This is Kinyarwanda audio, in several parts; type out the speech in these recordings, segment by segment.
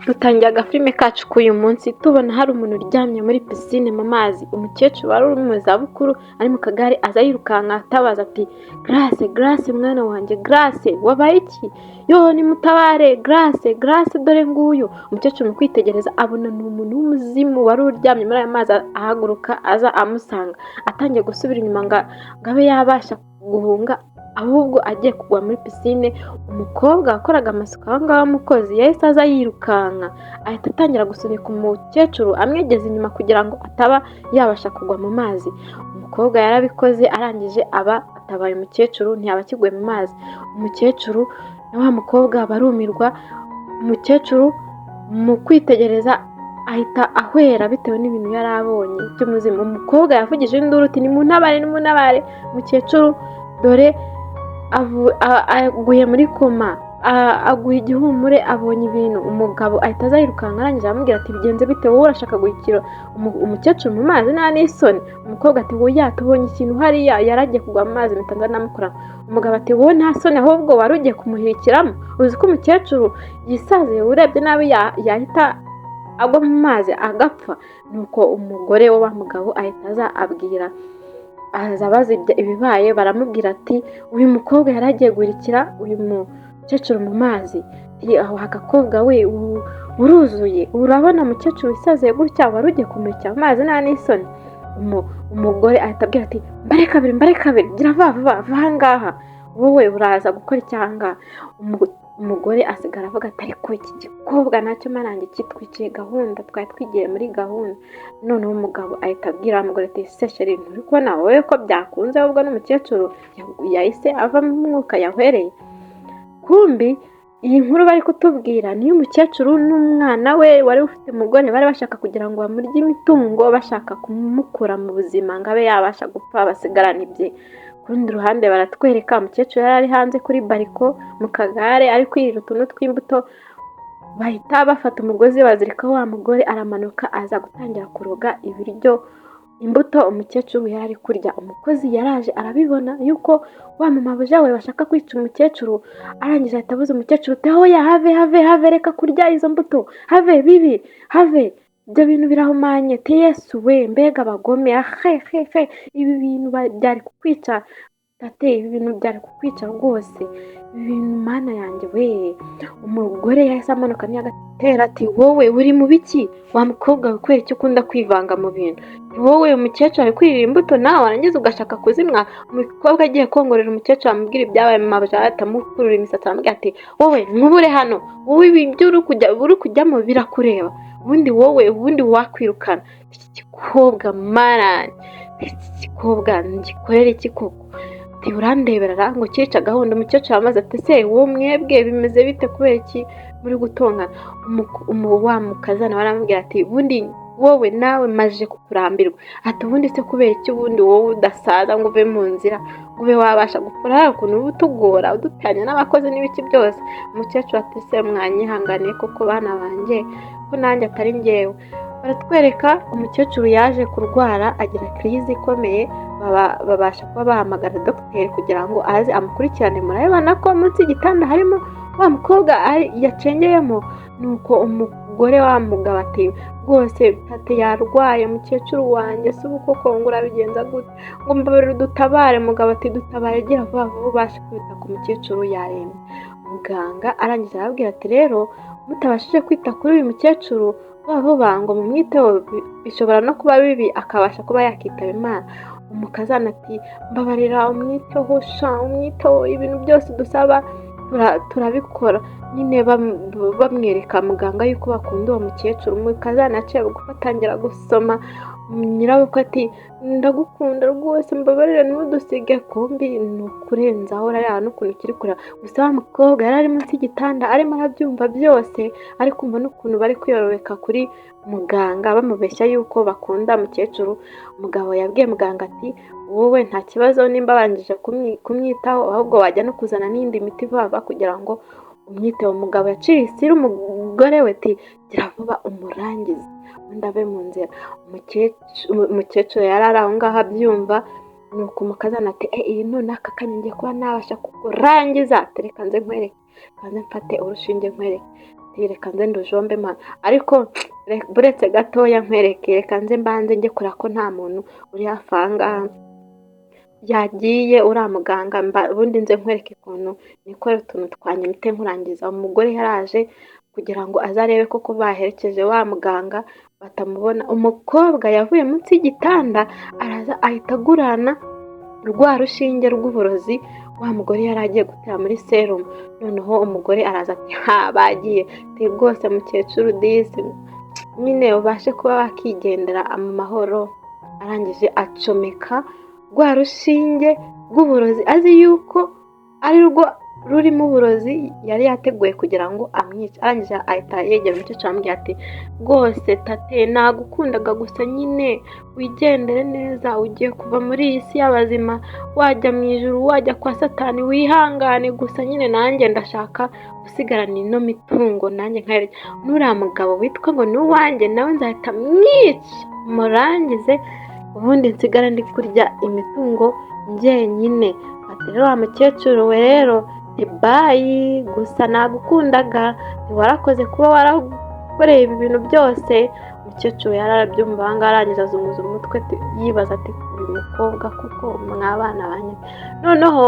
Dutangiye agafilime kacu k'uyu munsi tubona hari umuntu uryamye muri pisine mu mazi. Umukecuru wari uri mu zabukuru ari mu kagare aza yirukanka atabaza ati: "Grace, Grace, mwana wanjye Grace, wabaye iki? Yo, nimutabare! Grace, Grace, dore nguyu!" Umukecuru mu kwitegereza abona ni umuntu w'umuzimu wari uryamye muri ayo mazi, ahaguruka aza amusanga, atangiye gusubira inyuma ngo abe yabasha guhunga, ahubwo agiye kugwa muri pisine. Umukobwa wakoraga amasuku aho ngaho, w'umukozi, yahise aza yirukanka, ahita atangira gusunika umukecuru amwegeza inyuma kugira ngo ataba yabasha kugwa mu mazi. Umukobwa yarabikoze, arangije aba atabaye umukecuru, ntiyaba akiguye mu mazi. Umukecuru na wa mukobwa barumirwa. Umukecuru mu kwitegereza ahita ahwera bitewe n'ibintu yari abonye by'umuzimu. Umukobwa yavugije induru uti: "Nimuntabare, nimuntabare, umukecuru dore aguye muri koma, aguye igihumure, abonye ibintu." Umugabo ahita aza yirukanka, arangije aramubwira ati: "Bigenze bite? Wowe urashaka guhikira umukecuru mu mazi, nta n'isoni?" Umukobwa ati: "Wowe, tubonye ikintu hariya, yaragiye kugwa mu mazi, mpita nza namukora." Umugabo ati: "Wowe nta soni? Ahubwo wari ugiye kumuhirikiramo. Uzi ko umukecuru yisaziye? Urebye nabi yahita agwa mu mazi agapfa." Nuko umugore we wa mugabo ahita aza abwira, aza abaza ibibaye. Baramubwira ati: "Uyu mukobwa yari agiye guhirikira uyu mukecuru mu mazi." "Aho agakobwa we uruzuye, urabona umukecuru wisaziye gutya, wari ugiye kumurikira mu mazi, nta n'isoni?" Umugore ahita abwira ati: "Mbare kabiri, mbare kabiri, gira vuba vuba, va aha ngaha, wowe uraza gukora icyaha ngaha." Umugore asigara avuga ati: "Ariko iki gikobwa nacyo marange kitwiciye gahunda, twari twigiye muri gahunda." Noneho umugabo ahita abwira umugore ati: "Se chérie, nturi kubona wowe ko byakunze? Ahubwo n'umukecuru yahise ava mu mwuka, yahwereye." Kumbi iyi nkuru bari kutubwira ni iy'umukecuru n'umwana we wari ufite umugore, bari bashaka kugira ngo bamurye imitungo, bashaka kumukura mu buzima ngo abe yabasha gupfa basigarane ibye. Ku rundi ruhande baratwereka umukecuru yari ari hanze kuri balcon mu kagare, ari kwirira utuntu tw'imbuto. Bahita bafata umugozi bazirikaho wa mugore, aramanuka aza gutangira kuroga ibiryo, imbuto umukecuru yari ari kurya. Umukozi yaraje arabibona yuko wa mamabuja we bashaka kwica umukecuru, arangije ahita abuza umukecuru uti: "Hoya, have, have, have, reka kurya izo mbuto, have bibi, have, ibyo bintu birahumanye." Te Yesu we, mbega abagome! Ahe he he, ibi bintu byari kukwica tate, ibi bintu byari kukwica rwose, ibi bintu, Mana yanjye we! Umugore yahise amanuka ntiyagatera ati: "Wowe uri mu biki wa mukobwa we? Kubera icyo ukunda kwivanga mu bintu? Wowe, umukecuru ari kwirira imbuto, nawe warangiza ugashaka kuzimwa." Umukobwa agiye kongorera umukecuru amubwira ibyabaye mu mabuja, ahita amukurura imisatsi, aramubwira ati: "Wowe nkubure hano, wowe ibi ibyo uri kujyamo birakureba? Ubundi wowe, ubundi wakwirukana iki gikobwa, maranye iki gikobwa ngikorera iki koko?" Ati: "Urandebera ngo cyica gahunda." Umukecuru amaze ati: "Se wowe, mwebwe bimeze bite? Kubera iki muri gutongana?" Wa mukazana baramubwira ati: "Ubundi wowe nawe maje kukurambirwa." Ati: "Ubundi se kubera iki? Ubundi wowe udasaza ngo uve mu nzira, ngo ube wabasha gukora? Hari ukuntu uba utugora, udutanya n'abakozi n'ibiki byose." Umukecuru ati: "Se mwanyihanganiye koko bana banjye, ko nanjye atari njyewe?" Baratwereka umukecuru yaje kurwara, agira crise ikomeye, babasha kuba bahamagara dogiteri kugira ngo aze amukurikirane. Murabibona ko munsi y'igitanda harimo wa mukobwa yacengeyemo. Nuko umugore wa mugabo ati: "Rwose tate yarwaye, mukecuru wanjye, se ubu koko ngo urabigenza gute? Ngo mbabarire udutabare." Mugabo ati: "Dutabare, gira vuba vuba ubashe kwita ku mukecuru, yarembye." Muganga arangije arababwira ati: "Rero mutabashije kwita kuri uyu mukecuru vuba vuba ngo mumwiteho, bishobora no kuba bibi, akabasha kuba yakitaba Imana." Umukazana ati: "Mbabarira umwiteho sha, umwiteho, ibintu byose dusaba turabikora." Nyine bamwereka muganga yuko bakunda uwo mukecuru. Umukazana aciye bugufi atangira gusoma nyirabukwe ati: "Ndagukunda rwose, mbabarire ntudusige." Kumbi ni ukurenzaho, urareba n'ukuntu ukiri kureba gusa. Wa mukobwa yari ari munsi y'igitanda, arimo arabyumva byose, ari kumva n'ukuntu bari kwiyorobeka kuri muganga, bamubeshya yuko bakunda mukecuru. Umugabo yabwiye muganga ati: "Wowe nta kibazo nimba barangije kumwitaho, ahubwo wajya no kuzana n'indi miti vuba vuba kugira ngo umwiteho." Umugabo yaciye isiri umugore we ati: "Gira vuba umurangize, ubundi ave mu nzira." Umukecuru yari ari aho ngaho abyumva. Nuko umukazana ati: "Iyi none aka kanya ngiye kuba nabasha kukurangiza, reka nze nkwereke, kanze mfate urushinge nkwereke." Ati reka nze ndujombe mana, ariko buretse gatoya nkwereke, reka nze mbanze njye kureba ko nta muntu uri hafi aha ngaha yagiye uriya muganga, ubundi nze nkwereke ukuntu nikorera utuntu twanjye mpite nkurangiza. Umugore yaraje kugira ngo aze arebe koko baherekeje wa muganga batamubona. Umukobwa yavuye munsi y'igitanda araza ahita agurana rwa rushinge rw'uburozi wa mugore yari agiye gutera muri serumu. Noneho umugore araza ati ha bagiye, ati rwose mukecuru disi nyine ubashe kuba wakigendera mu mahoro. Arangije acomeka rwa rushinge rw'uburozi azi yuko ari rwo rurimo uburozi yari yateguye kugira ngo amwice. Arangije ahita yegera umukecuru aramubwira ati rwose tate nagukundaga, gusa nyine wigendere neza, ugiye kuva muri iyi si y'abazima wajya mu ijuru wajya kwa satani, wihangane gusa nyine nanjye ndashaka gusigarana ino mitungo nanjye nkayirya, n'uriya mugabo witwa ngo ni uwanjye nawe nzahita mwica murangize, ubundi nsigara ndi kurya imitungo njyenyine. Ati rero wa mukecuru we rero bye, gusa nagukundaga, warakoze kuba warakoreye ibi bintu byose. Umukecuru yari arabyumva aha ngaha, arangije azunguza umutwe yibaza ati uyu mukobwa kuko mwabana banjye. Noneho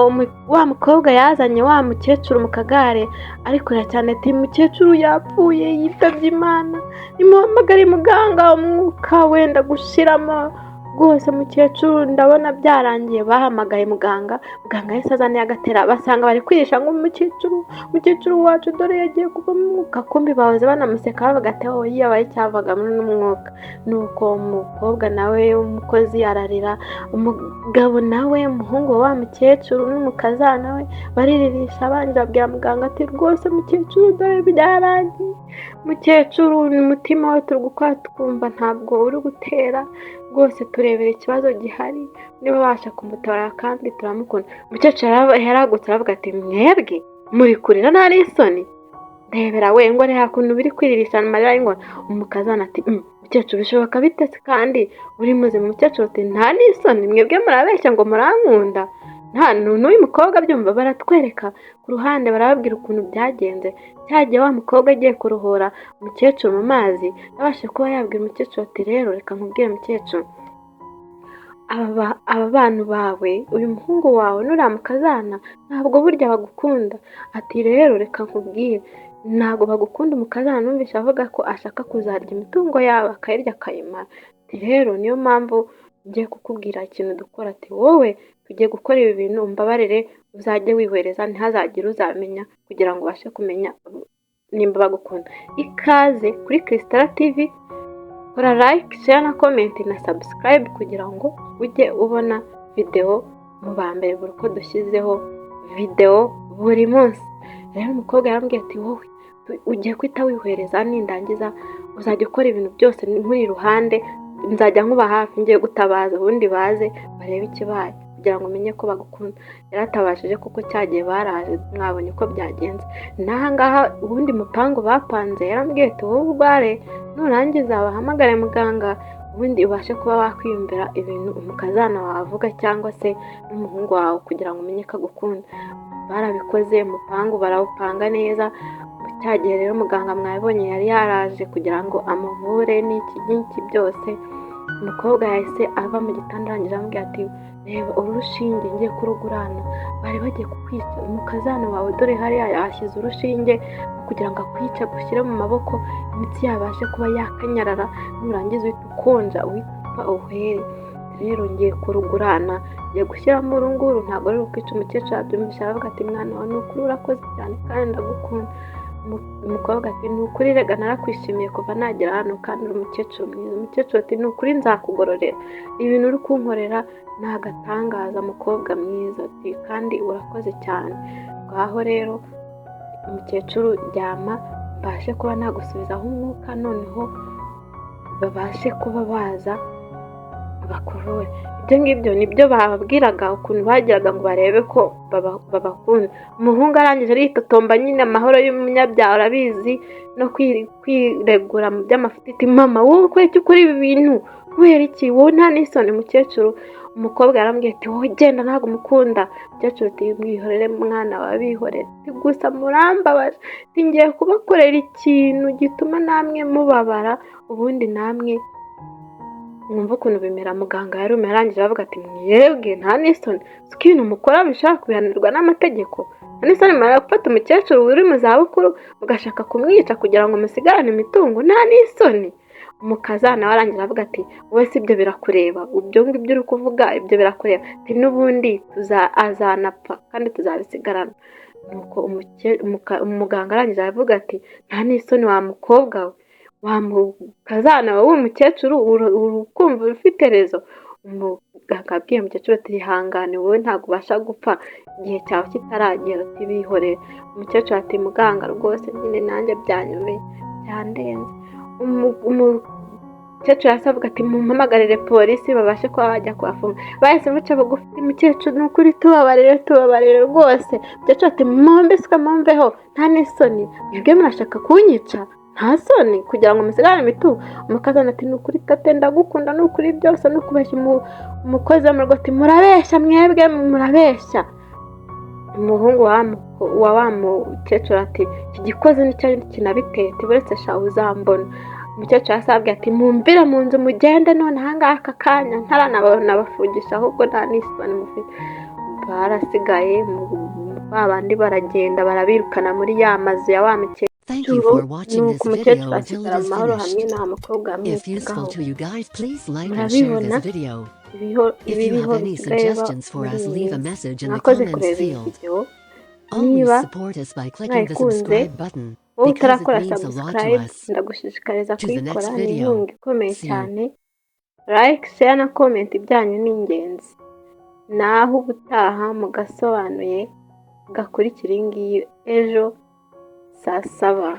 wa mukobwa yazanye wa mukecuru mu kagare ari kurira cyane ati mukecuru yapfuye yitabye Imana, nimuhamagare muganga umwuka wenda gushiramo rwose mukecuru ndabona byarangiye. Bahamagaye muganga, muganga yahise azana agatera basanga bari kwihisha ngo umukecuru, umukecuru wacu dore yagiye kuvamo umwuka. Kumbi bahoze banamuseka bavuga ati oh yabaye icyavagamo n'umwuka. Nuko umukobwa nawe w'umukozi ararira, umugabo nawe umuhungu wa mukecuru n'umukazana we bariririsha, barangije babwira muganga ati rwose mukecuru dore byarangiye, mukecuru umutima we turi gukora twumva ntabwo uri gutera, rwose turebera ikibazo gihari niba babasha kumutabara kandi turamukunda. Umukecuru yarahagurutse aravuga ati mwebwe muri kurira nta n'isoni, ndebera we ngo reba ukuntu biri kwiririsha amarira y'ingona. Umukazana ati mukecuru bishoboka bite se kandi uri muzima? Umukecuru ati nta n'isoni, mwebwe murabeshya ngo murankunda. Nta n'uyu mukobwa abyumva. Baratwereka ku ruhande barababwira ukuntu byagenze. Cyagiye wa mukobwa agiye kuruhura umukecuru mu mazi, yabashije kuba yabwira umukecuru ati rero reka nkubwire mukecuru, aba bantu bawe, uyu muhungu wawe n'uriya mukazana ntabwo burya bagukunda. Ati rero reka nkubwire ntabwo bagukunda. Umukazana numvise avuga ko ashaka kuzarya imitungo yawe akayirya akayimara. Ati rero niyo mpamvu ngiye kukubwira ikintu dukora, ati wowe tugiye gukora ibi bintu, umbabarire uzajye wihwereza ntihazagire uzamenya kugira ngo ubashe kumenya nimba bagukunda. Ikaze kuri Christella TV, kora like, share na comment na subscribe kugira ngo ujye ubona videwo mu ba mbere buri uko dushyizeho videwo buri munsi. Rero umukobwa yarambwiye ati wowe ugiye guhita wihwereza, nindangiza uzajya ukora ibintu byose nkuri iruhande, nzajya nkuba hafi, ngiye gutabaza ubundi baze barebe ikibaye kugira ngo umenye ko bagukunda. Yaratabashije kuko cyagiye baraje, mwabonye uko byagenze. N'aha ngaha ubundi mupangu bapanze, yarambwiye ati wowe urware nurangiza bahamagare muganga, ubundi ubashe kuba wakwiyumvira ibintu umukazana wawe avuga cyangwa se n'umuhungu wawe kugira ngo umenye ko agukunda. Barabikoze umupangu barawupanga neza. Cya gihe rero muganga mwabibonye yari yaraje kugira ngo amuvure n'iki n'iki byose. Umukobwa yahise ava mu gitanda arangije aramubwira ati reba uru rushinge ngiye kurugurana, bari bagiye kukwica, umukazana wawe dore hariya yahashyize urushinge kugira ngo akwice agushyire mu maboko imitsi yabashe kuba yakanyarara, nurangiza uhita ukonja uhita upfa uhere. Rero ngiye kurugurana, ngiye gushyiramo uru nguru ntabwo ari ukwica. Umukecuru yabyumvise aravuga ati mwana wawe ni ukuri urakoze cyane kandi ndagukunda. Umukobwa ati ni ukuri rega narakwishimiye kuva nagera hano kandi uri umukecuru mwiza. Umukecuru ati ni ukuri nzakugororera, ibintu uri kunkorera ni agatangaza mukobwa mwiza, ati kandi urakoze cyane. Ngaho rero umukecuru ryama mbashe kuba nagusubizaho umwuka, noneho babashe kuba baza bakuvure. Ibyo ngibyo nibyo bababwiraga, ukuntu bagiraga ngo barebe ko babakunda. Umuhungu arangije aritotomba nyine, amahoro y'umunyabyaha urabizi, no kwiregura mu by'amafuti, ati: "Mama, wowe kubera iki ukora ibi bintu? Kubera iki? Wowe nta n'isoni?" Umukecuru, umukobwa yarambwiye ati: "Wowe genda, ntabwo umukunda." Umukecuru ati: "Mwihorere mwana wawe, bihorere." Ati: "Gusa murambabaje." Ati: "Ngiye kubakorera ikintu gituma namwe mubabara, ubundi namwe mwumva ukuntu bimera." Muganga yarumiwe, arangije aravuga ati: "Mwebwe nta n'isoni, siko ibintu mukora bishobora kubihanirwa n'amategeko? Nta n'isoni, mara gufata umukecuru uri mu zabukuru mugashaka kumwica kugira ngo musigarane imitungo? Nta n'isoni?" Umukazana we arangira avuga ati: "Wowe si ibyo birakureba? Ibyo ngibyo uri kuvuga, ibyo birakureba?" Ati: "N'ubundi azanapfa kandi tuzabisigarana." Nuko umuganga arangije aravuga ati: "Nta n'isoni wa mukobwa we, wa mukazana we, w'umukecuru, uri kumva ufite raison." Umuganga abwiye umukecuru ati: "Ihangane, wowe ntabwo ubasha gupfa igihe cyawe kitaragera." Ati: "Bihorere." Umukecuru ati: "Muganga, rwose nyine nanjye byanyobeye, byandenze." Umukecuru yahise avuga ati: "Mumpamagarire polisi babashe kuba bajya kubafunga." Bahise baca bugufi: "Mukecuru, ni ukuri tubabarire, tubabarire rwose." Umukecuru ati: "Mumbiswe, mumveho, nta n'isoni, mwebwe murashaka kunyica, nta soni, kugira ngo musigarane imitungo?" Umukazana ati: "Ni ukuri tate, ndagukunda, ni ukuri byose ni ukubeshya." Umukozi wo mu rugo ati: "Murabeshya mwebwe, murabeshya." Umuhungu wa mukecuru ati: "Iki gikozi nicyo kinabiteye." Ati: "Buretse sha, uzambona." Umukecuru yasabwe ati: "Mumvire mu nzu, mugende none ahangaha aka kanya ntaranabafungisha, ahubwo nta n'isoni mufite." Barasigaye ba bandi baragenda, barabirukana muri ya mazu ya wa mukecuru. Thank you for watching Nuko this video umukecuru until it asigara is mu mahoro hamwe finished. na mukobwa If useful amwitagaho. to you guys, please like and share Murabibona this video. Ibiho If you ibiriho have any bisigaye biba suggestions for muri us, iyi leave a minsi. message in the Mwakoze comments kureba iyi field. videwo. Always Niba support us by clicking the mwayikunze, subscribe button wowe because it utarakora means a lot to subscribe, us. ndagushishikariza To the next kuyikora, ni video. inkunga ikomeye See you. cyane. Like, share na comment byanyu ni ingenzi. Naho ubutaha mu gasobanuye gakurikira iyi ngiyi ejo saa 7.